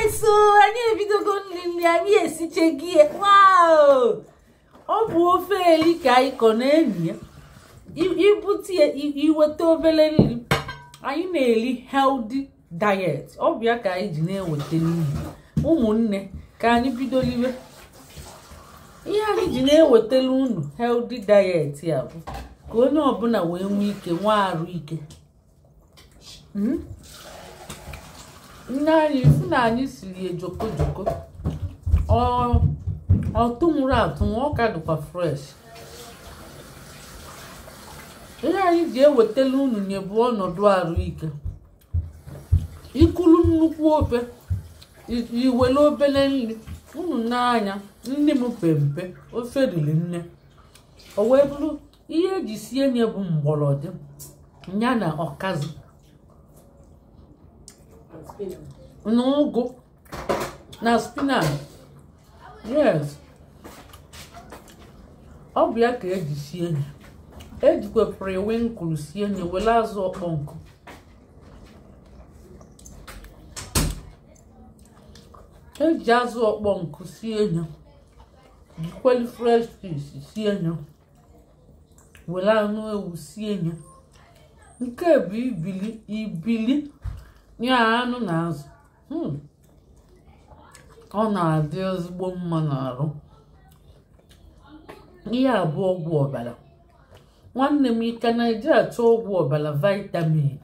Yes, anyị ebidogo nri nri anyị esichego ya. Wow! Ọ bụ ofe eli ka anyị kọ na-enyi ya. Ibute ya, iweta obere nri. Anyị na-eri healthy diet. Ọ bụ ya ka anyị ji na-eweta nri. Ụmụnne, ka anyị bido liwe. Ihe anyị ji na-ewetara unu healthy diet ya bụ ka onye ọbụla wee nwee ike nwee arụ ike. Nne anyị si na anyị siri ejoko joko, ọ tụnwụrụ atụnwụ, ọ ka dịkwa fresh. Ihe anyị ji ewetara unu nyebu ọnọdụ arụ ike. Ikulu nnukwu ofe, iwere obere nri. Unu n'anya nne m pempe, ofe riri nne. O wee bụrụ ihe eji sie nye bụ mgbọrọdị ya na ọkazị na ụgụ na spinach. Yes, ọ bụ ya ka eji sie nye. Ejikwa periwinkle sie nye, were azụ ọkpọ nkụ. Eji azụ ọkpọ nkụ sie nye, jikweli fresh fish sie nye, were anụ ewu sie nye. Nke bụ ibili ibili ya anụ na azụ. Ọ na-adị ezigbo mma n'arụ. Ihe a bụ ọgwụ ọbara. Nwanne m, ike na-eji achọ ọgwụ ọbara vitamin,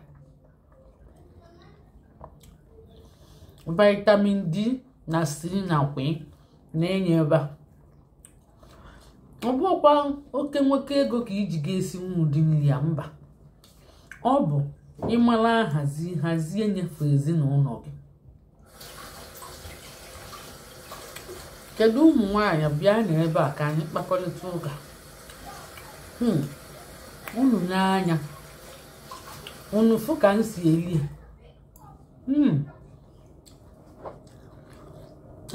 vitamin D na C na K na-enye ebe a. Ọ bụkwa oke nwoke ego ka iji ga-esi ụdị nri ya, mba. Ọ bụ ịmara ahazi hazie nyefe ezinụlọ gị. Kedu ụmụ nwaanyị bịa n'ebe a ka anyị kpakọrịta ụka. Unu n'anya unu fụ ka m si eli ya.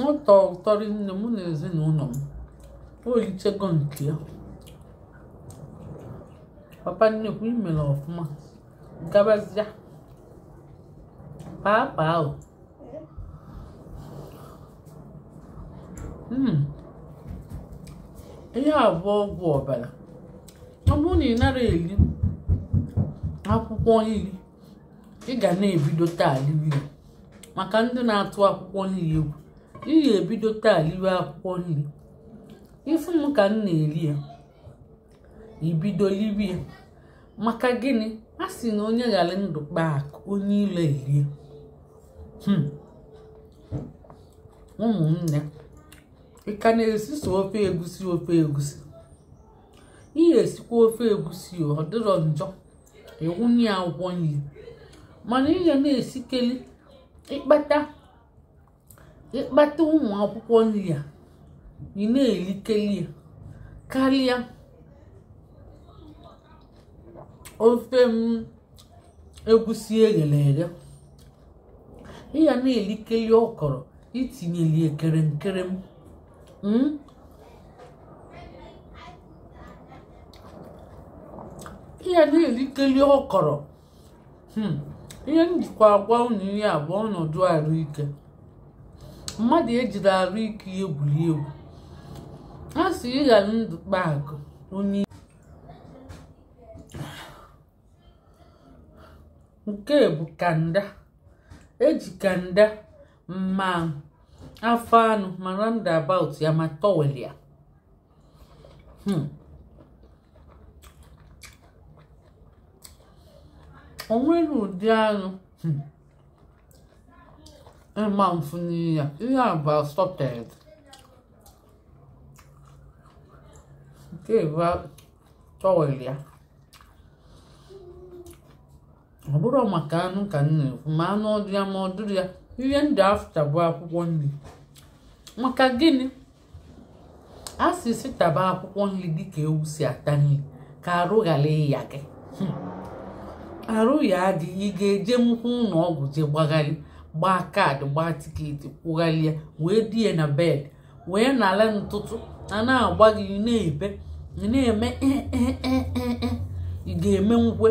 Ọ tọọ ụtọ rinne mụ na ezinụlọ m. O richego nke ya. Papa nnekwu, imere ọfụma. Gabazia papa ahụ. Ihe a bụ ọgwụ ọbara. Ọ bụrụ na ị nara eri akwụkwọ nri, ị ga na-ebido taa liwe ya. Maka ndị na-atụ akwụkwọ nri egwu, ị ga-ebido taa liwe akwụkwọ nri. Ifu m ka m na-eri ya, ibido liwe ya. Maka gịnị? A sị na onye ghara ndụ kpaa akụ, onye ilo erie. Ụmụnne, ị ka na-esi ofe egusi? Ofe egusi ị ga-esikwa ofe egusi, ọ dịrọ njọ ịwụnye akwụkwọ nri, mana ị ga na-esikeli ịkpata ịkpata ụmụ akwụkwọ nri a ị na-elikeli ya karịa ofe m egusi eghere eghe. Ị ga na-elikeli ọkọrọ itinyeli ekere nkere m. Ị ga na-elikeli ọkọrọ. Ihe njikwa agwa unu ihe a bụ ọnọdụ arụ ike. Mmadụ ejiri arụ ike ya egwuri egwu. A sị ịghara ndụ kpaa akụ onye. Nke bụ kanda. Eji kanda ma afọ anụ ma roundabout ya ma towel ya. O nwere ụdị anụ ịma mfu n'ihe ya. Ihe a bụ assorted. Nke bụ towel ya. Ọ bụrụ maka anụ ka m na-ekwu, ma anụ ọ dị ya ma ọ dịrị ya, ihe ndị afta bụ akwụkwọ nri. Maka gịnị? A sị sị taba akwụkwọ nri dịka ewu si ata nri, ka arụ ghara ịya gị. Arụ ya adị, ị ga-eje nwukwu ụlọ ọgwụ jee gbagharị, gbaa kaadị, gbaa tiketi, kwụgharịa, wee die na bed, wee nara ntụtụ a na-agba gị, ị na-ebe, ị na-eme e, ị ga-eme nkwe.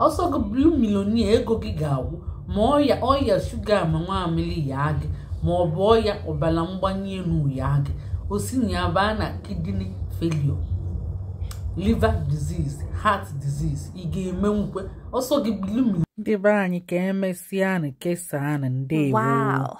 Ọsọ gị bụrụ millionaire, ego gị ga-agwụ. Ma ọya ọya shuga ma nwamili ya gị, ma ọ bụ ọya ọbara mgbali elu ya gị, osi na ya baa na kidney failure, liver disease, heart disease. Ị ga-eme nkwe ọsọ gị bili. Ndị be anyị, ka emesịanụ, kesaanụ. Ndewo. Wow.